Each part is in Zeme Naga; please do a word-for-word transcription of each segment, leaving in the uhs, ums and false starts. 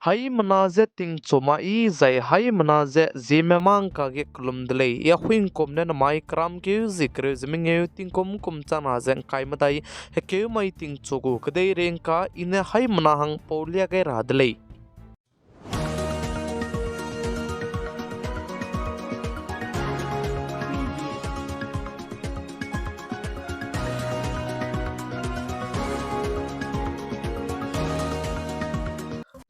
Haimena je tingchu ma i zai haimena je Zeme mangka ge kelum de lei. I Ahuingkum ne namai keramkeu zie kereu ze mengeu tingkum kum changna ze ngkai medai hekeu mai tingchu gu kedeirei ngka i ne haimena hang pau lia gai ra de lei.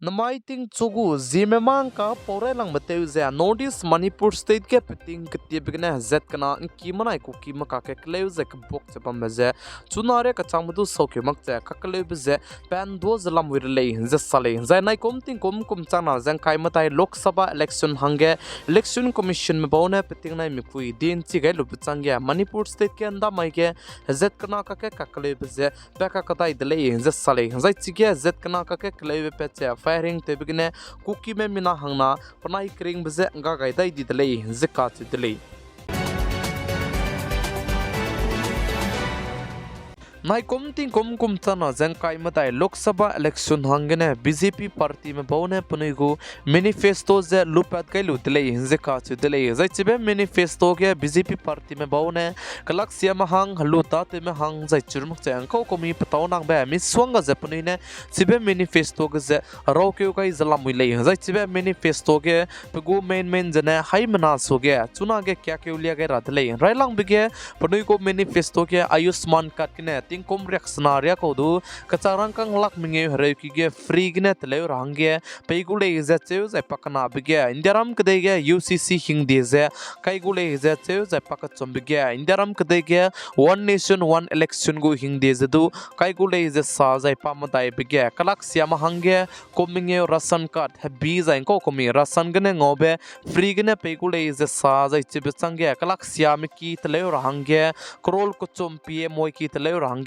Namai tingchu gu Zeme mangka pau railangbe tew ze North East Manipur State ge peting ketiebe gene hezat kena ngki menai Kuki me kakge keleu ze kebuak ze bambe ze chuna ria kechangme du saukeu mak ze kakeleube ze pan duâ ze lamui re lei ze sa lei. Zai naikum tingkum kum changna ze ngkai medai Lok Sabha election hangge Election Commissionme bau ne peting nai mipui dinchi gai lube changge Manipur State ge ndamai ge hezat kena kakge kakeleube ze pa kakadai de lei ze sa lei. Zai chige hezat kena kakge keleube pat ze firing tewbe gene Kukime mina hangna penai keringbe je ngga gai dai di de lei ze kacheu de lei. Naikum tingkum kum changna ze ngkai medai Lok Sabha election hanggene B J P partyme bau ne penui gu manifesto ze lupat gai lu de lei ze kacheu de lei. Zai chibe manifesto ge B J P partyme bau ne kelaksiame hang, helu tâtewme hang zai chirmak ze ngkau kumi petâu nangbe misongga ze penui ne chibe manifesto ge ze raukeu gai ze lamui lei. Zai chibe manifesto ge pe gu main main zene haimena suage chunage kiakeu lia gai ra de lei. Railangbe ge penui gu manifesto ge Ayushman card gene tingkum riaksena riakau du kechak rangkâng lak mengeu hereuki ge free gene teleu ra hangge pei gu lei ze cheu zai pakenabe ge Indiaram kedei ge U C C hingde ze kai gu lei ze cheu zai pakechumbe ge Indiaram kedei ge One Nation One Election gu hingde ze du kai gu lei ze sa zai pamedaibe ge kelaksiame hangge kum mengeu ration card hebi zai ngkau kumi ration gene ngaube free gene pei gu lei ze sa zai chibe changge kelaksiame ki teleu ra hangge crore kechum P M Y ki teleu ra hangge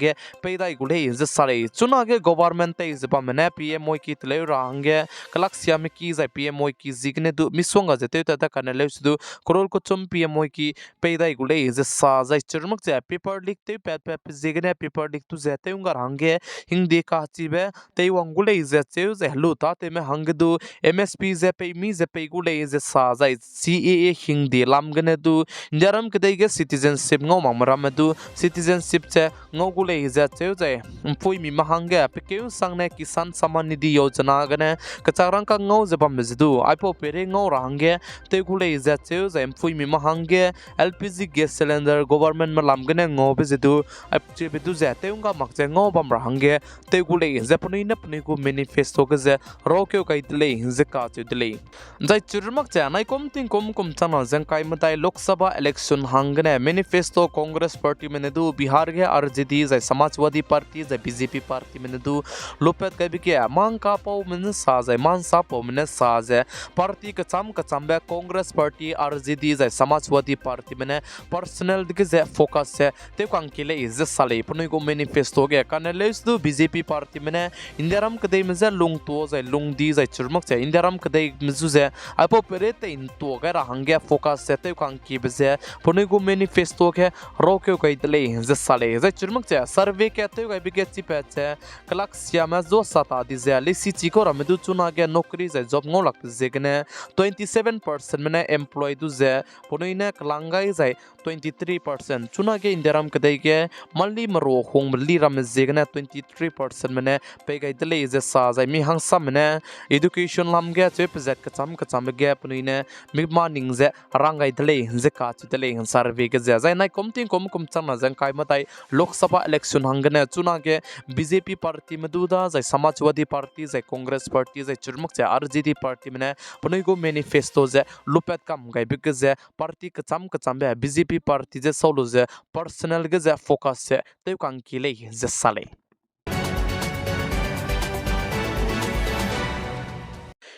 pei dai gu lei ze sa lei. Chunage government tei ze bamme ne P M Y ki teleu ra hangge kelaksiame ki zai P M Y ki ziegene du misongga ze tewtat da kane leu se du crore kechum P M Y ki pei dai gu lei ze sa zai chirmak ze paper leak tewpatpatbe ziegene paper leak du ze tew ngga ra hangge hingde kachibe teiwang gu lei ze cheu zai helu tâtewme hangge du M S P ze peimi ze pei gu lei ze sa zai C A A hingde lam gene du Indiaram kedei ge citizenship ngau makme ramme du citizenship ze ngau gu lei ze cheu zai mpuimi me hangge pekeu sangne Kisan Samman Nidhi Yojana gene kechak rangkâng ngau ze bambe ze du aipau peirei ngau ra hangge tew gu lei ze cheu zai mpuimi me hangge L P G gas cylinder governmentme lam gene ngaube ze du, ai, chibe du ze tew ngga mak ze ngau bam ra hangge tew gu lei ze penui ne penui gu manifesto ge ze raukeu gai de lei ze kacheu de lei. Zai chirmak ze naikum tingkum kum changna ze ngkai medai Lok Sabha election hanggene manifesto Congress partyme ne du Bihar ge R J D zai Samajwadi Party zai B J P partyme ne du lupat gaibe ge mangkapaume ne sa zai mansapaume ne sa ze party kecham kechambe Congress party, R J D zai Samajwadi partyme ne personal dege ze focus ze tewkang ki lei ze sa lei penui gu manifesto ge. Kane leuse du B J P partyme ne Indiaram kedeime je lungtua zai lungdi zai chirmak ze Indiaram kedeime zu ze aipau peirei tei ntua gai ra hangge focus ze tewkang kibe ze penui gu manifesto ge raukeu gai de lei ze sa lei. Zai chirmak ze survey ge tew gaibe ge chipat ze kelaksiame zuasa ta di ze leisi chikau ramme du chunage nokri zai job ngau lakbe ziegene twenty seven percentme ne employ du ze penui ne kelang gai zai twenty three percent. Chunage Indiaram kedei ge mali merua hungbe li ramme ziegene twenty three percentme ne pei gai de lei ze sa zai mi hangsamme ne education lam ge cheu pezat kecham kechambe ge penui ne mi maning ze rang gai de lei ze kacheu de lei survey ge ze. Zai naikum tingkum kum changna ze ngkai medai Lok Sabha election hanggene chunage B J P partyme du da zai Samajwadi Party zai Congress Party zai chirmak ze R J D partyme ne penui gu manifesto ze lupat kam gaibe ge ze party kecham kechambe B J P party ze sau lu ze personal ge ze focus ze tewkang ki lei ze sa lei.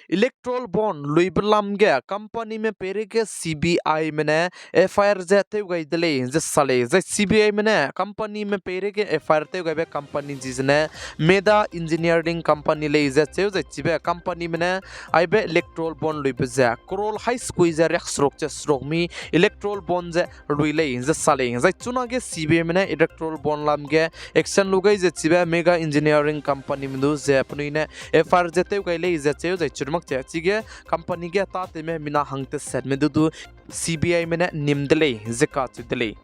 Electoral bond luibe lam ge companyme peireige CBIme ne FIR ze tew gai de lei ze sa lei. Zai CBIme ne companyme peireige FIR tew gaibe company zi zene Meda Engineering Company lei ze cheu zai chibe companyme ne aibe electoral bond luibe ze crore hai sekui ze riakseruk ze seruk mi electoral bond ze lui lei ze sa lei. Zai chunage CBIme ne electoral bond lam ge action lu gai ze chibe Mega Engineering Companyme du ze penui ne FIR ze tew gai lei ze cheu zai chirumak che chige company ge tâtewme mina hang tesetme du du CBIme ne nim de lei ze kacheu de lei.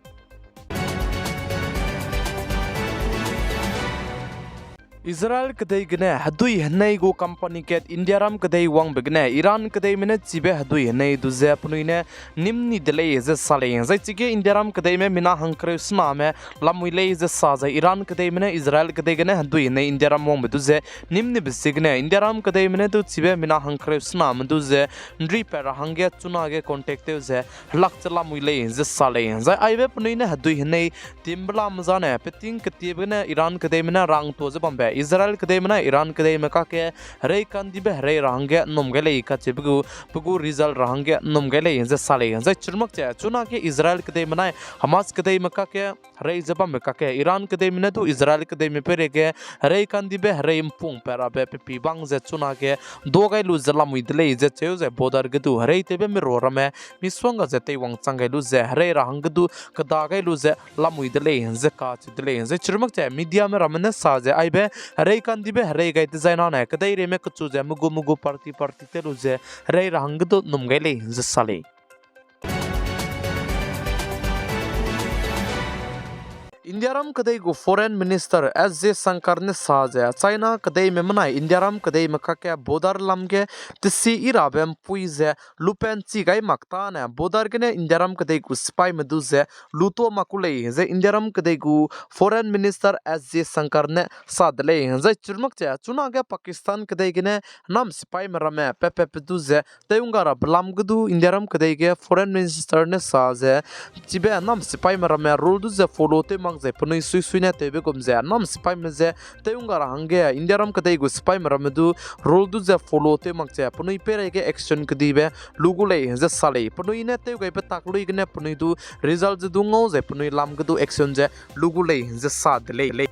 Israel kedei gene hedui henei gu company kat Indiaram kedei wangbe gene Iran kedeime ne chibe hedui henei du ze penui ne nim ni de lei ze sa lei. Zai chige Indiaram kedeime mina hangkereu sename lamui lei ze sa zai Iran kedeime ne Israel kedei gene hedui henei Indiaram wangbe du ze nim nibe ziegene Indiaram kedeime ne du chibe mina hangkereu sename du ze nripat ra hangge chunage contact tew ze helak ze lamui lei ze sa lei. Zai aibe penui ne hedui henei timbe lam zane peting ketiebe gene Iran kedeime ne rangtuâ ze bambe Israel kedeime ne Iran kedeime kakge herei kandibe herei ra hangge nnum gai lei kacheube gu pe gu result ra hangge nnum gai lei ze sa lei. Zai chirumak che chunage Israel kedeime nai Hamas kedeime kakge herei ze bambe kakge Iran kedeime ne du Israel kedeime peireige herei kandibe herei mpungpat rabe pe pî bang ze chunage duâ gai lu ze lamui de lei ze cheu zai border ge du herei tewbe miro ramme misongga ze teiwang chang gai lu ze herei ra hangge du keda gai lu ze lamui de lei ze kacheu de lei. Zai chirumak che mediame ramme ne sa ze aibe herei kandibe herei gai dezaine kedeireme kechu ze me gu me gu party party tew lu ze herei ra hangge du nnum gai lei ze sa lei. Indiaram kedei gu Foreign Minister S Jaishankar ne sa ze China kedeime menai Indiaram kedeime kakge border lam ge tesi i rabe mpui ze lupen chi gai mak tâne border gene Indiaram kedei gu sipaime du ze lutuâ mak ku lei ze Indiaram kedei gu Foreign Minister S Jaishankar ne sa de lei. Zai chirumak che chunage Pakistan kedei gene nam sipaime ramme patpatbe du ze tew'ngga rabe lam ge du Indiaram kedei ge Foreign Minister ne sa ze chibe nam sipaime ramme rule du ze follow tew mak zai penui suisui ne tewbe gum ze nam sipaime ze tew'ngga ra hangge Indiaram kedei gu sipaime ramme du rule du ze follow tew mak ze penui peireige action kedibe lu gu lei ze sa lei. Penui ne tew gaibe tak lui gene penui du result ze du ngau zai penui lam ge du action ze lu gu lei ze sa de lei.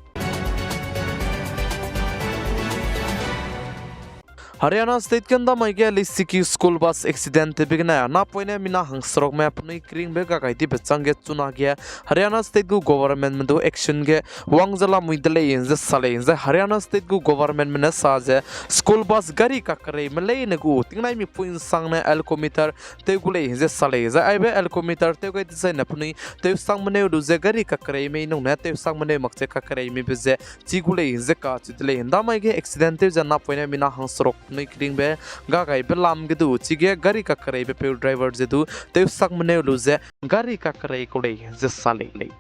Haryana State ge ndamai ge leisiki school bus accident tewbe gene napoine mina hangserukme penui keringbe ga gai dibe changge chunage Haryana State gu governmentme du action ge wang ze lamui de lei ze sa lei. Zai Haryana State gu governmentme ne sa ze school bus gari kakereime leine gu tingnaimipui nsangne alcometer tew gu lei ze sa lei. Zai aibe alcometer tew gai dezaine penui tewsang meneu lu ze gari kakereime nungne tewsang meneu mak ze kakereimebe ze chi gu lei ze kacheu de lei. Ndamai ge accident tew ze napoine mina hangseruk penui keringbe ga gaibe lam ge du chige gari kakereibepeu driver ze du tewsang meneu lu ze gari kakerei kau lei ze sa lei.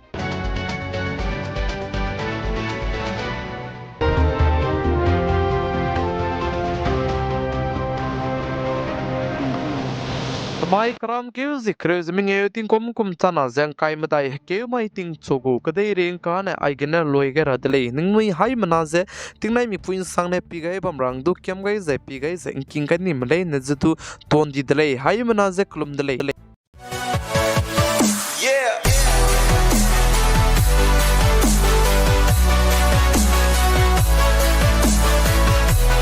Tamai keram keu zie kereu ze mengeu tingkum kum chana ze ngkai medai hekeu mai tingchu gu kedeirei ngkane aigene lui gai ra de lei. Ningnui haimena ze tingnaimipui nsangne pi gai bam ra hang du kiam gai zai pi gai zai ngking kai nime leine ze du tuan di de lei. Haimena ze kelum de lei.